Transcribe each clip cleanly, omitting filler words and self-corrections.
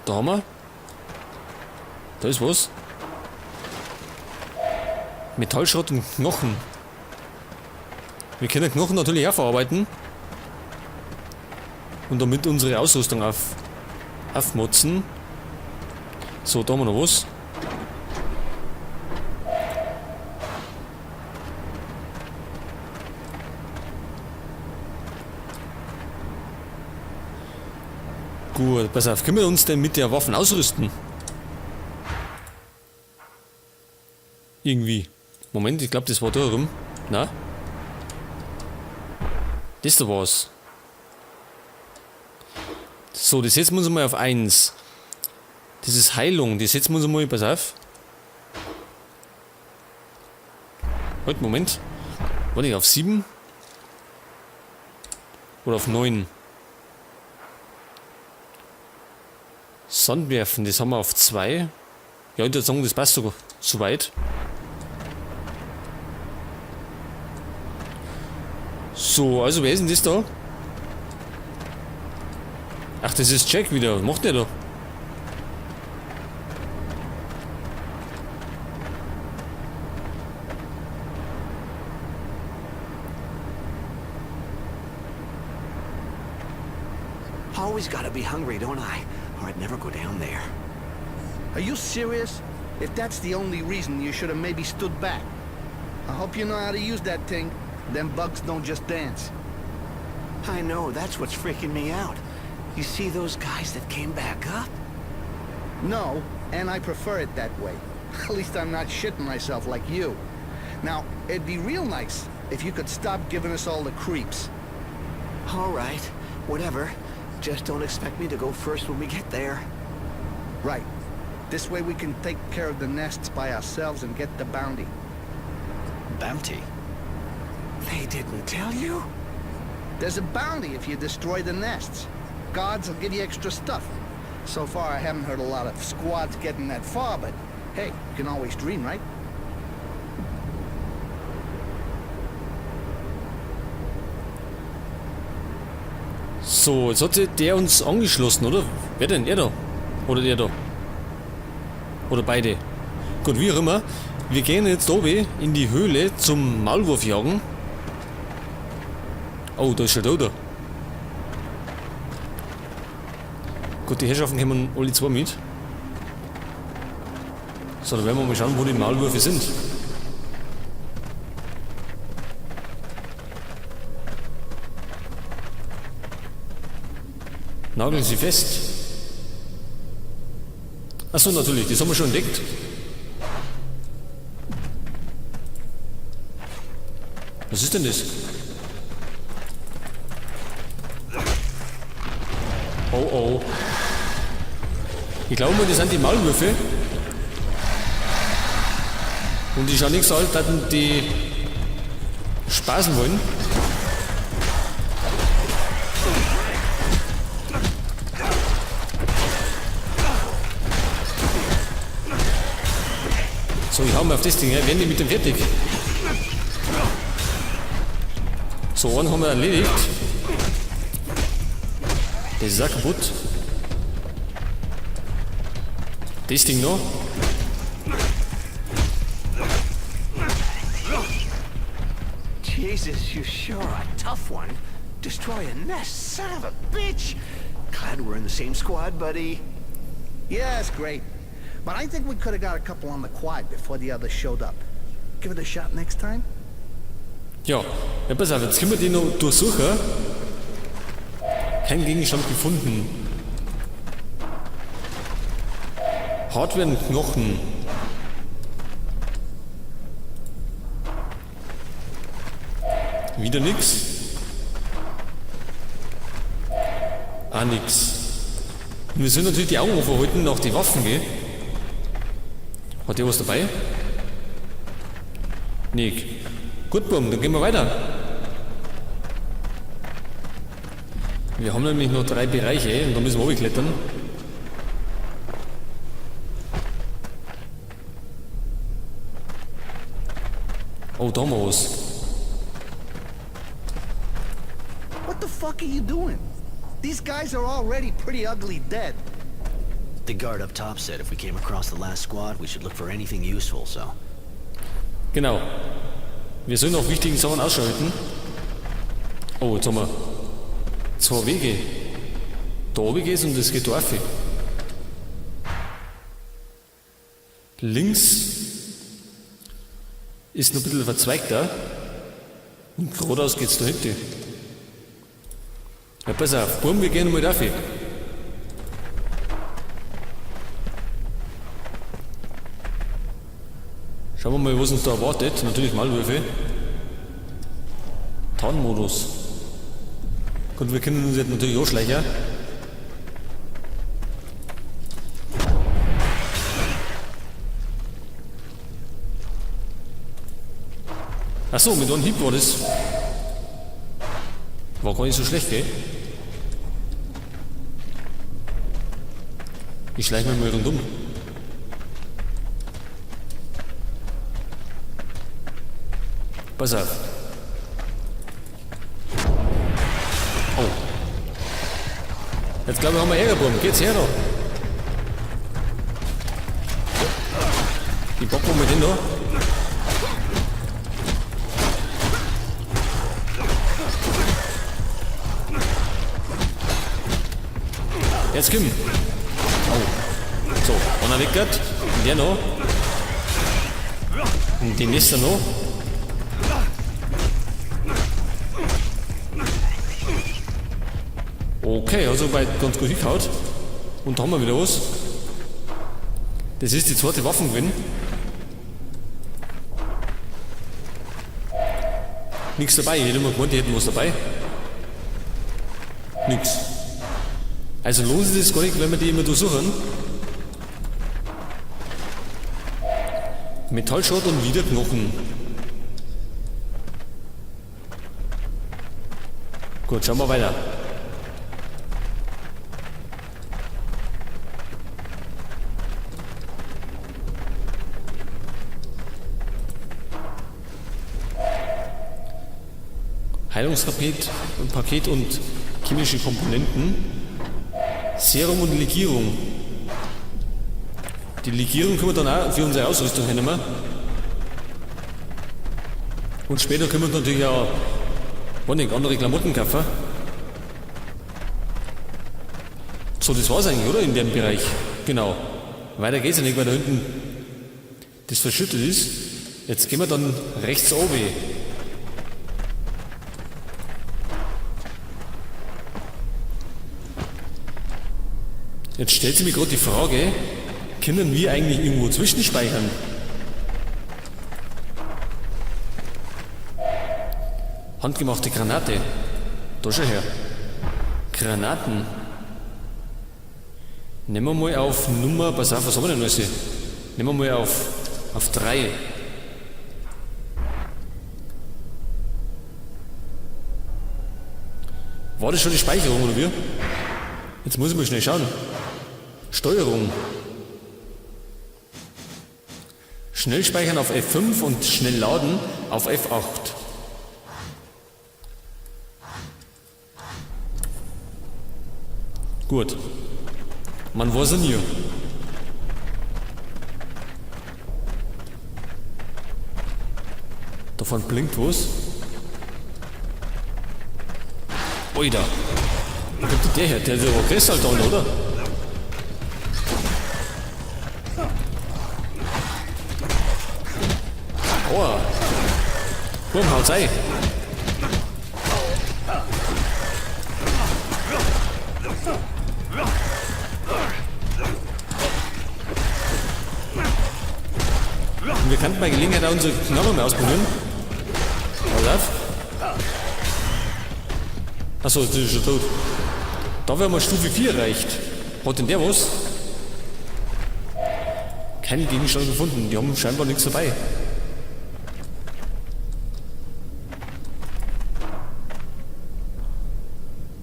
Da haben wir. Da ist was. Metallschrott und Knochen. Wir können Knochen natürlich auch verarbeiten. Und damit unsere Ausrüstung aufmotzen. So, da haben wir noch was. Gut, pass auf, können wir uns denn mit der Waffen ausrüsten? Irgendwie. Moment, ich glaube, das war da rum. Na? Das da war's. So, das setzen wir uns mal auf 1. Das ist Heilung, das setzen wir uns mal, pass auf. Halt, Moment. Warte ich, auf 7? Oder auf 9? Sandwerfen, das haben wir auf 2. Ja, ich würde sagen, das passt sogar soweit. So, also wer ist denn das da? Ach, das ist Jack wieder. Was macht der da? Always gotta be hungry, don't I? Or I'd never go down there. Are you serious? If that's the only reason, you should have maybe stood back. I hope you know how to use that thing. Them bugs don't just dance. I know, that's what's freaking me out. You see those guys that came back up? No, and I prefer it that way. At least I'm not shitting myself like you. Now, it'd be real nice if you could stop giving us all the creeps. All right, whatever. Just don't expect me to go first when we get there. Right. This way we can take care of the nests by ourselves and get the bounty. Bounty? They didn't tell you? There's a bounty if you destroy the nests. Guards will give you extra stuff. So far, I haven't heard a lot of squads getting that far, but hey, you can always dream, right? So, jetzt hat der uns angeschlossen, oder? Wer denn? Er da? Oder der da? Oder beide? Gut, wie auch immer. Wir gehen jetzt oben in die Höhle zum Maulwurf jagen. Oh, da ist schon der da. Gut, die Herrschaften kommen alle zwei mit. So, dann werden wir mal schauen, wo die Maulwürfe sind. Nageln sie fest. Achso, natürlich, das haben wir schon entdeckt. Was ist denn das? Oh oh. Ich glaube mal, das sind die Maulwürfe. Und die schauen nicht so alt, dass die spaßen wollen. So, ich hau mal auf das Ding, ja. Werden die mit dem fertig? So, einen haben wir erledigt. Das ist auch kaputt. Das Ding noch. Jesus, you sure are a tough one. Destroy a nest, son of a bitch! Glad we're in the same squad, buddy. Yeah, it's great. But I think we could have got a couple on the quad before the others showed up. Give it a shot next time? Ja, ja, pass auf, jetzt können wir die noch durchsuchen. Kein Gegenstand gefunden. Hardware und Knochen. Wieder nix. Ah, nix. Und wir sollen natürlich die Augen offen halten nach die Waffen, gell? Hat der was dabei? Nick. Gut, Buam, dann gehen wir weiter. Wir haben nämlich noch 3 Bereiche und da müssen wir runterklettern. Oh, da haben wir was. What the fuck are you doing? These guys are already pretty ugly dead. The guard up top said if we came across the last squad, we should look for anything useful, so. Genau. Wir sollen nach wichtigen Sachen Ausschau halten. Oh, jetzt haben wir zwei Wege. Da oben geht's und das geht da rauf. Links ist noch ein bisschen verzweigter. Und geradeaus geht's da hinten. Ja, pass auf, Buben, wir gehen mal rauf. Schauen wir mal, was uns da erwartet. Natürlich Maulwürfe. Tarnmodus. Gut, wir können uns jetzt natürlich auch schleichen. Achso, mit einem Hieb war das. War gar nicht so schlecht, gell? Ich schleiche mich mal rundum. Pass auf. Oh. Jetzt glaube ich, haben wir Ärger bekommen. Geht's her da? Die packen wir mit hin da. Jetzt komm. Oh. So, einer weg grad. Und der noch. Und den nächsten noch. Okay, also weit ganz gut hingehauen. Und da haben wir wieder was. Das ist die zweite Waffengewinn. Nix dabei, ich hätte immer gemeint, die hätten was dabei. Nix. Also lohnt sich das gar nicht, wenn wir die immer durchsuchen. Metallschrott und wieder Knochen. Gut, schauen wir weiter. Heilungspaket und Paket und chemische Komponenten. Serum und Legierung. Die Legierung können wir dann auch für unsere Ausrüstung hernehmen. Und später können wir natürlich auch, weiß nicht, andere Klamotten kaufen. So, das war's eigentlich, oder? In dem Bereich. Genau. Weiter geht's ja nicht, weil da hinten das verschüttet ist. Jetzt gehen wir dann rechts oben. Jetzt stellt sich mir gerade die Frage, können wir eigentlich irgendwo zwischenspeichern? Handgemachte Granate. Da schau her. Granaten. Nehmen wir mal auf Nummer, pass auf, was haben wir denn alles hier? Nehmen wir mal auf 3. War das schon die Speicherung, oder wie? Jetzt muss ich mal schnell schauen. Steuerung. Schnell speichern auf F5 und schnell laden auf F8. Gut. Man weiß ja nie. Davon blinkt was. Oida. Wo kommt denn der her? Der ist aber größer als der andere, oder? Aua. Komm, haut's ein. Und wir könnten bei Gelegenheit auch unsere Knarre mal ausprobieren. Pass auf. Achso, das ist schon tot. Da wären wir Stufe 4 erreicht. Hat denn der was? Keine Gegenstände gefunden. Die haben scheinbar nichts dabei.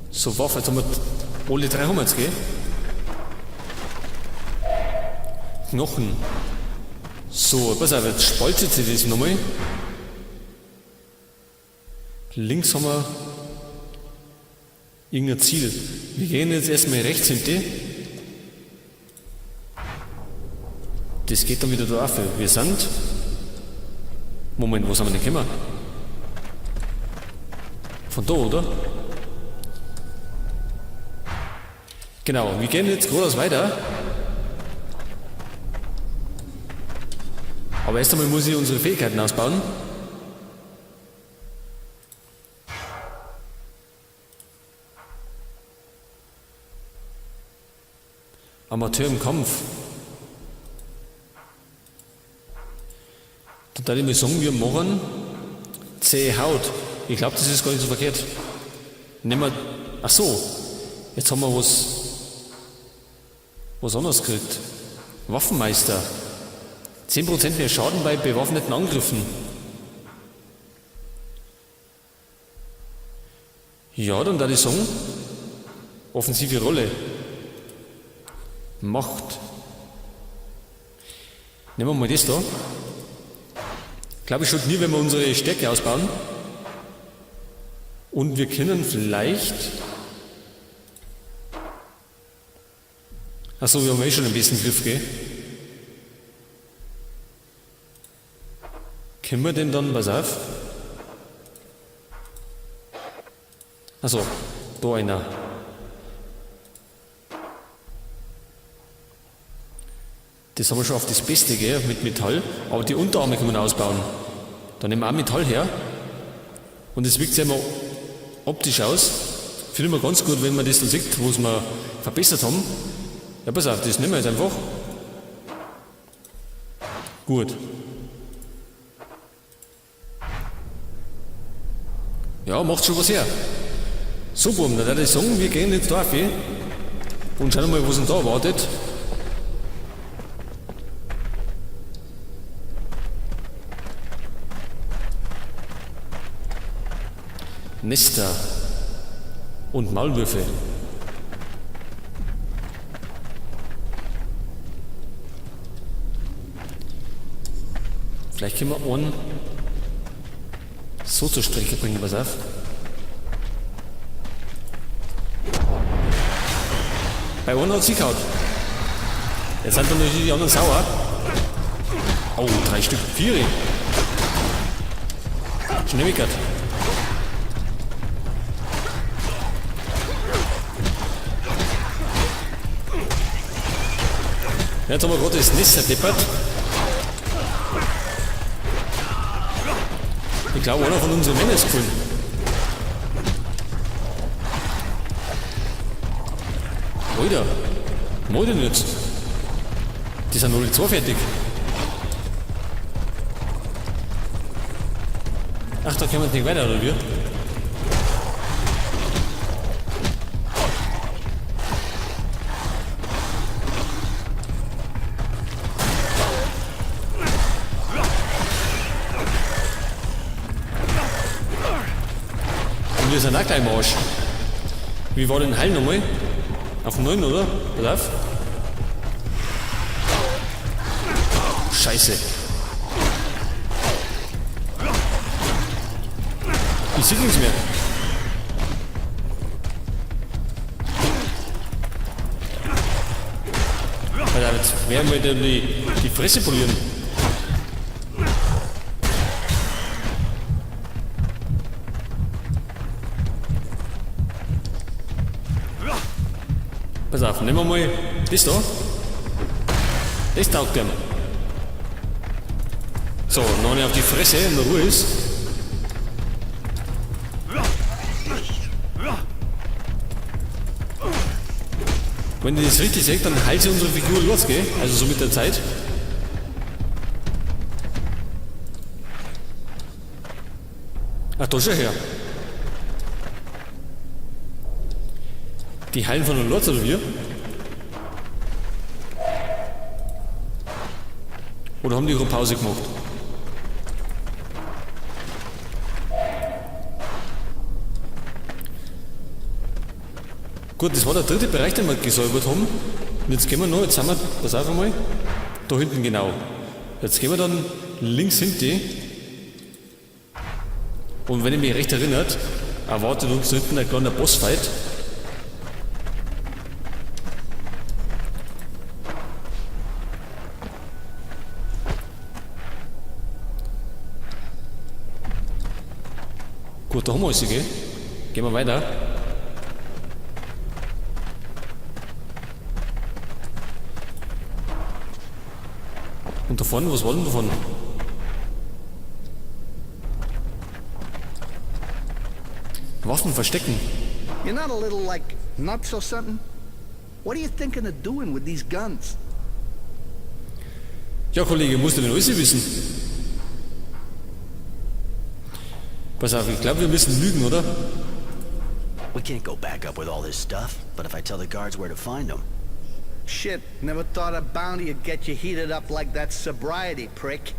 So, Waffe, jetzt haben wir alle 3 haben wir jetzt, gell? Knochen. So, pass auf, jetzt spaltet sich das nochmal. Links haben wir irgendein Ziel. Wir gehen jetzt erstmal rechts hinten. Das geht dann wieder da auf. Wir sind... Moment, wo sind wir denn gekommen? Von da, oder? Genau, wir gehen jetzt geradeaus weiter. Aber erst einmal muss ich unsere Fähigkeiten ausbauen. Amateur im Kampf. Dann darf ich mal sagen, wir machen zähe Haut. Ich glaub, das ist gar nicht so verkehrt. Nehmen wir. Ach so, jetzt haben wir was anderes gekriegt. Waffenmeister. 10% mehr Schaden bei bewaffneten Angriffen. Ja, dann darf ich sagen, offensive Rolle. Macht. Nehmen wir mal das da. Glaube ich schon nie, wenn wir unsere Stärke ausbauen. Und wir können vielleicht... Achso, wir haben eh schon ein bisschen Griff, gell? Können wir denn dann, pass auf. Achso, da einer. Das haben wir schon auf das Beste, gell, mit Metall. Aber die Unterarme können wir ausbauen. Da nehmen wir auch Metall her. Und es wirkt sich immer optisch aus. Finde ich immer ganz gut, wenn man das dann sieht, was wir verbessert haben. Ja, pass auf, das nehmen wir jetzt einfach. Gut. Ja, macht schon was her. So, Buben, dann würde ich sagen, wir gehen jetzt da auf, und schauen mal, was uns da erwartet. Nester und Maulwürfe. Vielleicht können wir einen so zur Strecke bringen, pass auf. Bei einem hat sie gehauen. Jetzt sind dann natürlich die anderen sauer. Oh, 3 Stück, 4. Schnell weg. Jetzt haben wir gerade das Nest zerdeppert. Ich glaube, einer von unseren Männern ist gefallen. Alter, was mach ich denn jetzt? Die sind alle 2 fertig. Ach, da können wir nicht weiter, oder wie? Und wir sind auch gleich im Arsch. Wie war denn Heil nochmal? Auf 9, oder? Pass auf. Scheiße. Ich seh nichts mehr. Alter, jetzt werden wir dir die Fresse polieren. Pass auf, nehmen wir mal das da. Das taugt ihm. So, noch nicht auf die Fresse, in der Ruhe ist. Wenn ich das richtig sehe, dann heilt sich unsere Figur los, gell? Also so mit der Zeit. Ach, da schau her. Die heilen von der Lords, oder wie? Oder haben die ihre Pause gemacht? Gut, das war der dritte Bereich, den wir gesäubert haben. Und jetzt gehen wir noch, jetzt sind wir, pass auf einmal, da hinten genau. Jetzt gehen wir dann links hinten. Und wenn ich mich recht erinnert, erwartet uns da hinten ein kleiner Bossfight. Gut, da haben wir alles, gell? Gehen wir weiter. Und da vorne, was war denn da vorne? Waffen verstecken. You're not a little, like, nuts or something? What are you thinking of doing with these guns? Ja, Kollege, musst du denn alles wissen? Pass auf, ich glaube, wir müssen lügen, oder? We can't go back up with all this stuff, but if I tell the guards where to find them, Shit, never thought a bounty would get you heated up like that sobriety prick.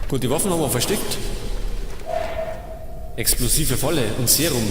Gut, die Waffen haben wir versteckt. Explosive Falle und Serum.